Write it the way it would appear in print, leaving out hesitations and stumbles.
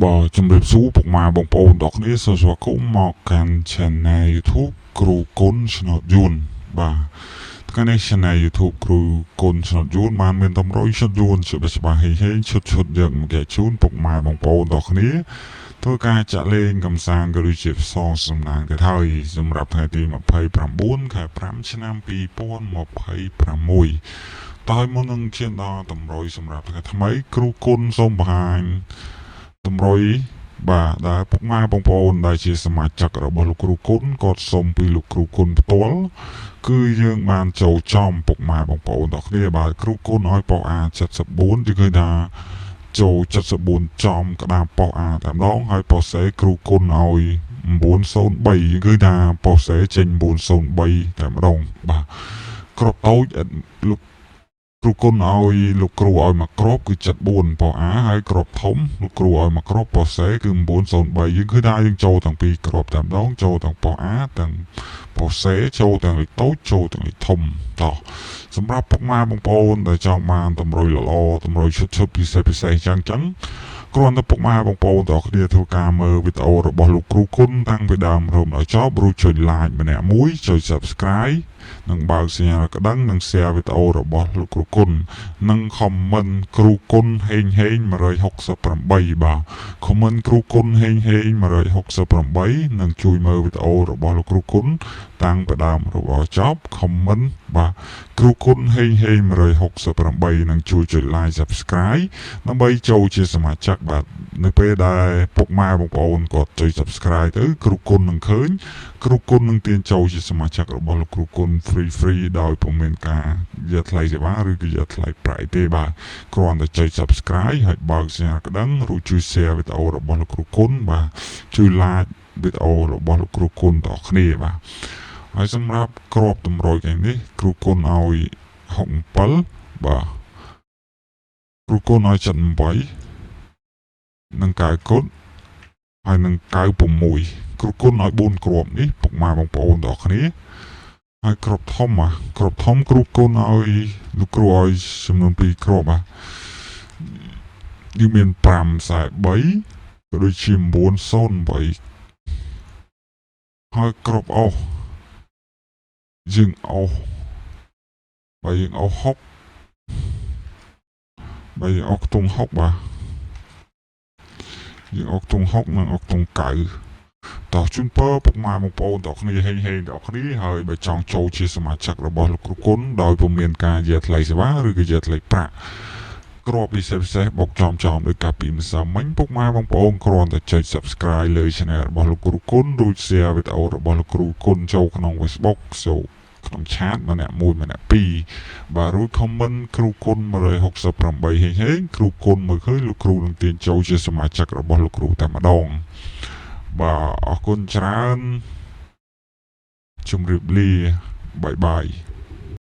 បាទជំរាបសួរពុកម៉ែបងប្អូនទាំងគ្នាសូមស្វាគមន៍មកកាន់ Channel YouTube គ្រូគុណឆ្នោតយួនបាទថ្ងៃនេះ Channel YouTube គ្រូគុណឆ្នោតយួនបានមានតម្រុយឆ្នោតយួនច្បាស់ច្បាស់ហេងហេងឈុតឈុតយកមកចែកជូនពុកម៉ែបងប្អូនទាំងគ្នាធ្វើការចាក់លេងកំសាន្តក៏ដូចជាផ្សងសំណាងទៀតហើយសម្រាប់ថ្ងៃទី29ខែ5ឆ្នាំ2026តើមុននឹងឈានដល់តម្រុយសម្រាប់ថ្ងៃថ្មីគ្រូគុណសូមបង្ហាញ តម្រុយបាទដែលពុកម៉ែបងប្អូនដែលជាសមាជិករបស់លោកគ្រូគុណគាត់សុំពីលោកគ្រូគុណផ្ទាល់គឺយើងបានចូលចំពុកម៉ែបងប្អូនទាំងគ្នាបាទគ្រូគុណឲ្យប៉ុស A 74គឺឃើញថាចូល74ចំក្តារប៉ុស A តែម្ដងហើយប៉ុស C គ្រូគុណឲ្យ903គឺថាប៉ុស C ចេញ903តែម្ដងបាទក្របតូចលោក គ្រូគុណឲ្យលោកគ្រូឲ្យមកក្របគឺ74ប៉ុស A ហើយក្របធំលោកគ្រូឲ្យមកក្របប៉ុស C គឺ903យើងឃើញថាយើងចូលទាំងពីរក្របតែម្ដងចូលទាំងប៉ុស A ទាំងប៉ុស C ចូលទាំងលេខតូចចូលទាំងលេខធំតោះសម្រាប់ពុកម៉ែបងប្អូនដែលចង់បានតម្រុយល្អតម្រុយឈុតឈុតពិសេសពិសេសចឹងចឹងគ្រាន់តែពុកម៉ែបងប្អូនទាំងអស់គ្នាធ្វើការមើលវីដេអូរបស់លោកគ្រូគុណតាំងពីដើមរហូតដល់ចប់រួចចុច like ម្នាក់មួយចុច Subscribe និងបើកសញ្ញាកណ្ដឹងនិង share វីដេអូរបស់លោកគ្រូគុណនិង comment គ្រូគុណហេងហេង168បាទ comment គ្រូគុណហេងហេង168និងជួយមើលវីដេអូរបស់លោកគ្រូគុណតាំងពីដើមរហូតដល់ចប់ comment បាទគ្រូគុណហេងហេង168និងជួយចុច like Subscribe ដើម្បីចូលជាសមាជិកបាទនៅពេលដែលពុកម៉ែបងប្អូនគាត់ចុច Subscribe ទៅគ្រូគុណនឹងឃើញគ្រូគុណនឹងទាញចូលជាសមាជិករបស់លោកគ្រូគុណ free free ដោយពុំមានការយកថ្លៃសេវាឬក៏យកថ្លៃប្រាក់ទេបាទគ្រាន់តែចុច Subscribe ហើយបើកសញ្ញាកណ្ដឹងរួចជួយ share វីដេអូរបស់លោកគ្រូគុណបាទជួយ like វីដេអូរបស់លោកគ្រូគុណទាំងអស់គ្នាបាទហើយសម្រាប់ក្របតម្រុយថ្ងៃនេះគ្រូគុណឲ្យ67បាទគ្រូគុណឲ្យ78និង9គុតហើយនឹង96គ្រូគុណឲ្យ4គ្រាប់នេះពុកម៉ែបងប្អូនទាំងអស់គ្នាហើយក្របធំអាក្របធំគ្រូគុណឲ្យលោកគ្រូឲ្យចំនួន2គ្រាប់អាយើងមាន543ក៏ដូចជា908ហើយក្របអស់យើងអស់បើយើងអស់6បើយើងអស់ខ្ទង់6បាទយើងអស់ខ្ទង់6និងអស់ខ្ទង់9តោះជូនពរពុកម៉ែបងប្អូនទាំងគ្នាហេងហេងទាំងគ្នាហើយបើចង់ចូលជាសមាជិករបស់លោកគ្រូគុណដោយពុំមានការយកថ្លៃសេវាឬក៏យកថ្លៃប្រាក់ក្របពិសេសពិសេសបុកចំចំដោយការពីម្សិលមិញពុកម៉ែបងប្អូនគ្រាន់តែចុច Subscribe លើ Channel របស់លោកគ្រូគុណរួច share វីដេអូរបស់លោកគ្រូគុណចូលក្នុង Facebook ចូលក្នុង chat ម្នាក់មួយម្នាក់ពីរបាទរួច comment គ្រូគុណ168ហេងហេងគ្រូគុណមើលឃើញលោកគ្រូនឹងទាញចូលជាសមាជិករបស់លោកគ្រូតែម្ដងបាទអរគុណច្រើនជម្រាបលា bye bye.